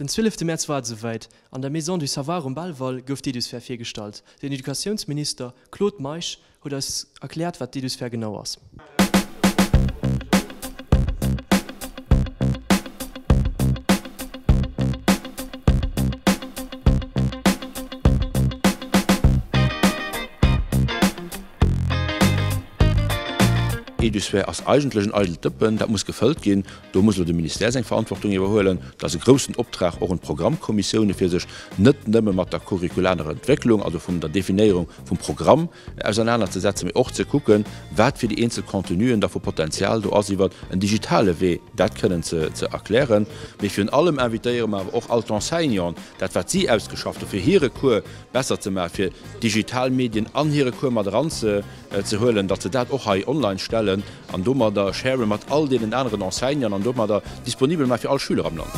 Den 12 Mäerz war et esouwäit, An der Maison du Savoir um Belval gouf d'Edusfair virgestallt. Den Educatiounsminister Claude Meisch huet eis erkläert, wat d'Edusfair genau ass. Edusfair ass eigentlech en eidelt Dëppen, dat muss gefëllt ginn. Do muss elo de Ministère seng Verantwortung iwwerhuelen. Dat ass e groussen Optrag och un d'Programmkommissioune fir sech net nëmme mat der curriculaner Entwécklung, also vum der Definéierung vum Programm ausernanerzesetzen, mee och ze kucken, wat fir déi eenzel Contenuen da vu Potenzial do ass iwwer en digitale Wee dat kënnen ze erklären. Mee virun allem invitéiere mer awer och all d'Enseignanten, dat wat si ausgeschafft hu fir hire Cours besser ze maachen, fir digital Medien an hire Cours mat eranze ze huelen, datt se dat och hei online stellen an domadder sharen mat all deenen aneren Enseignanten an domadder disponibel maache fir all Schüler am Land.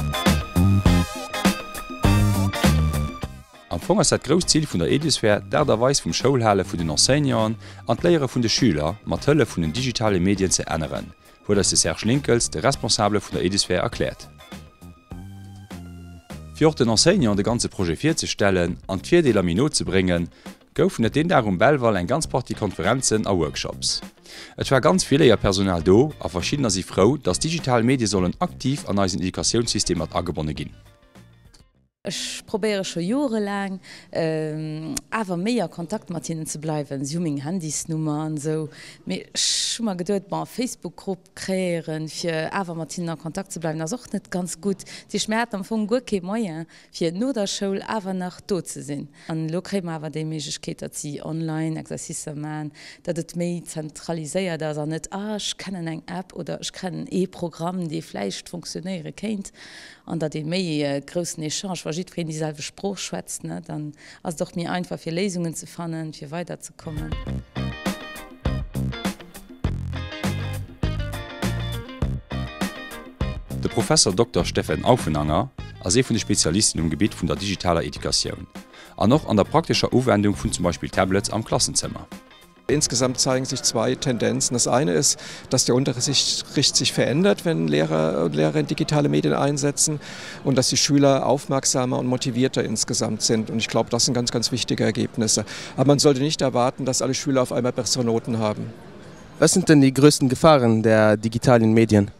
Am Fong ass dat grousst Zil vun der Edusfair, d'Aart a Weis vum Schoulhale vun den Enseignanten an d'Léiere vun de Schüler mat Hëllef vun den digitale Medien ze änneren, huet eis de Serge Linkels, de Responsabele vun der Edusfair, erkläert. Fir och den Enseignanten de ganze Projet virzestellen an d'Virdeeler méi no ze bréngen, goufen et deen Dag um Belval eng ganz Partie Konferenzen a Workshops. Et war ganz vill Léierpersonal do a verschiddener si frou, dass digital Medie sollen aktiv an eisen Educatiounssystem mat agebonne ginn. Ech probéiere scho jorelaang awer méi a Kontakt mat hinnen ze bleiwen. Si hu meng Handysnummer an esou, mee ech hu mer geduet, bon, Facebook-Grupp kreéieren, fir awer mat hinnen a Kontakt ze bleiwen, ass och net ganz gutt. Dat heescht, mir haten am Fong guer kee Moyen, fir no der Schoul awer nach do ze sinn. An elo kréie mer awer déi Méiglechkeet, datt si online Exercicer maachen, datt et méi zentraliséiert ass an net, ah ech kennen eng App oder ech kennen ee Programm, dee vläicht fonctionnéiere kéint, an datt ee méi groussen Echange, wa jiddwereen déi selwecht Sprooch schwätzt, ne, dann ass et och méi einfach fir Léisungen ze fannen, fir weiderzekommen. De Professer Dokter Steffen Aufenanger ass ee vun de Spezialisten um Gebitt vun der digitaler Educatioun an och an der praktescher Uwendung vun zum Beispill Tablets am Klassenzëmmer. Insgesamt zeigen sich zwei Tendenzen. Das eine ist, dass der Unterricht sich verändert, wenn Lehrer und Lehrerinnen digitale Medien einsetzen und dass die Schüler aufmerksamer und motivierter insgesamt sind. Und ich glaube, das sind ganz, ganz wichtige Ergebnisse. Aber man sollte nicht erwarten, dass alle Schüler auf einmal bessere Noten haben. Was sind denn die größten Gefahren der digitalen Medien?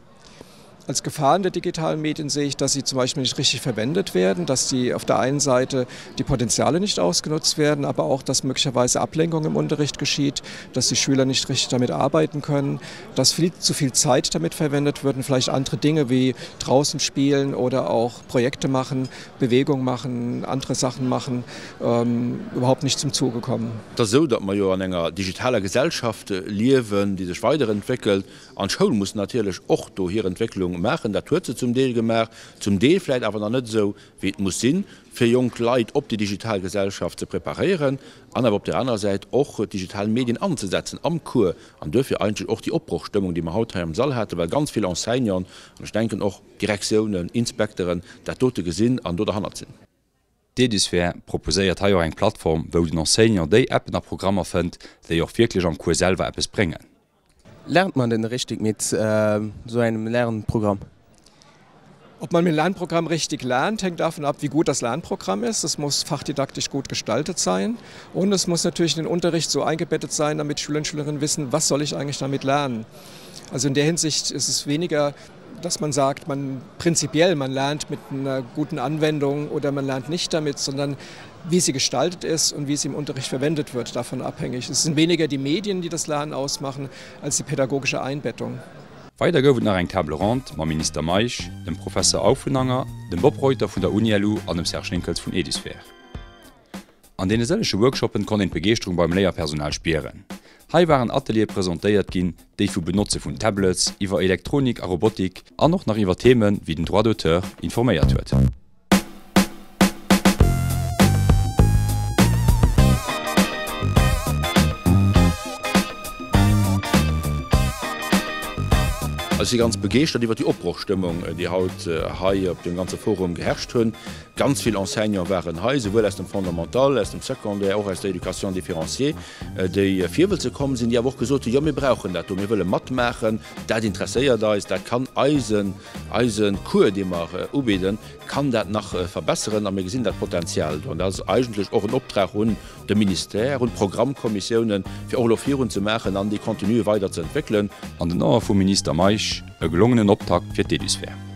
Als Gefahren der digitalen Medien sehe ich, dass sie zum Beispiel nicht richtig verwendet werden, dass sie auf der einen Seite die Potenziale nicht ausgenutzt werden, aber auch, dass möglicherweise Ablenkung im Unterricht geschieht, dass die Schüler nicht richtig damit arbeiten können, dass viel zu viel Zeit damit verwendet wird und vielleicht andere Dinge wie draußen spielen oder auch Projekte machen, Bewegung machen, andere Sachen machen, ähm, überhaupt nicht zum Zuge kommen. Et ass esou, datt mer jo an enger digitaler Gesellschaft liewen, déi sech weiderentwéckelt. An d'Schoul muss natierlech och do hir Entwécklung maachen. Dat huet se zum Deel gemaach, zum Deel vläicht awer nach net esou, wéi et muss sinn, fir jonk Leit op déi digital Gesellschaft ze preparéieren an awer op där anerer Säit och d'digital Medien anzesetzen am Cours. An duerfir eigentlech och déi Opbrochstëmmung, déi mer haut hei am Sall haten, well ganz vill Enseignanten, an ech denken och Direktiounen, Inspekteren, dat dote gesinn an do derhannert sinn. D'Edusfair proposéiert hei och eng Plattform, wou den Enseignant déi Appen a Programmer fënnt, déi och wierklech am Cours selwer eppes bréngen. Lernt man denn richtig mit so einem Lernprogramm? Ob man mit Lernprogramm richtig lernt, hängt davon ab, wie gut das Lernprogramm ist. Es muss fachdidaktisch gut gestaltet sein und es muss natürlich in den Unterricht so eingebettet sein, damit Schüler und Schülerinnen wissen, was soll ich eigentlich damit lernen. Also in der Hinsicht ist es weniger, dass man sagt, man prinzipiell man lernt mit einer guten Anwendung oder man lernt nicht damit, sondern wie sie gestaltet ist und wie sie im Unterricht verwendet wird, davon abhängig. Es sind weniger die Medien, die das Lernen ausmachen, als die pädagogische Einbettung. Weider gouf et nach eng Table ronde mam Minister Meisch, dem Professer Aufenanger, dem Bob Reuter vun der UniLu an dem Serge Linkels vun Edusfair. An deene sëllege Workshoppen konnt een d'Begeeschterung beim Léierpersonal spieren. Hei waren Ateliere presentéiert ginn, déi vu Benotze vun Tablets, iwwer Elektronik a Robotik an och nach iwwer Themen wéi den Droit d'auteur informéiert huet. Ech si ganz begeeschtert iwwer déi Opbrochstëmmung, déi haut hei op deem ganze Forum geherrscht hunn. Ganz vill Enseignants waren hei, souwuel aus dem Fondamental, aus dem Secondaire, och aus der Éducation différenciée, déi virwëlze komm sinn, déi awer och gesot hunn, jo mir brauchen dat do, mir wëlle matmaachen, dat interesséiert eis, dat kann eisen, eise Cours, dee mer ubidden, kann dat nach verbesseren a mir gesinn dat Potenzial do. An dat ass eigentlech och en Optrag un de Ministère, un d'Programmkommissiounen, fir och elo virun ze maachen an déi Contenue weider ze entwéckelen. An den Ae vum Minister Meisch e gelongenen Optakt fir d'Edusphère.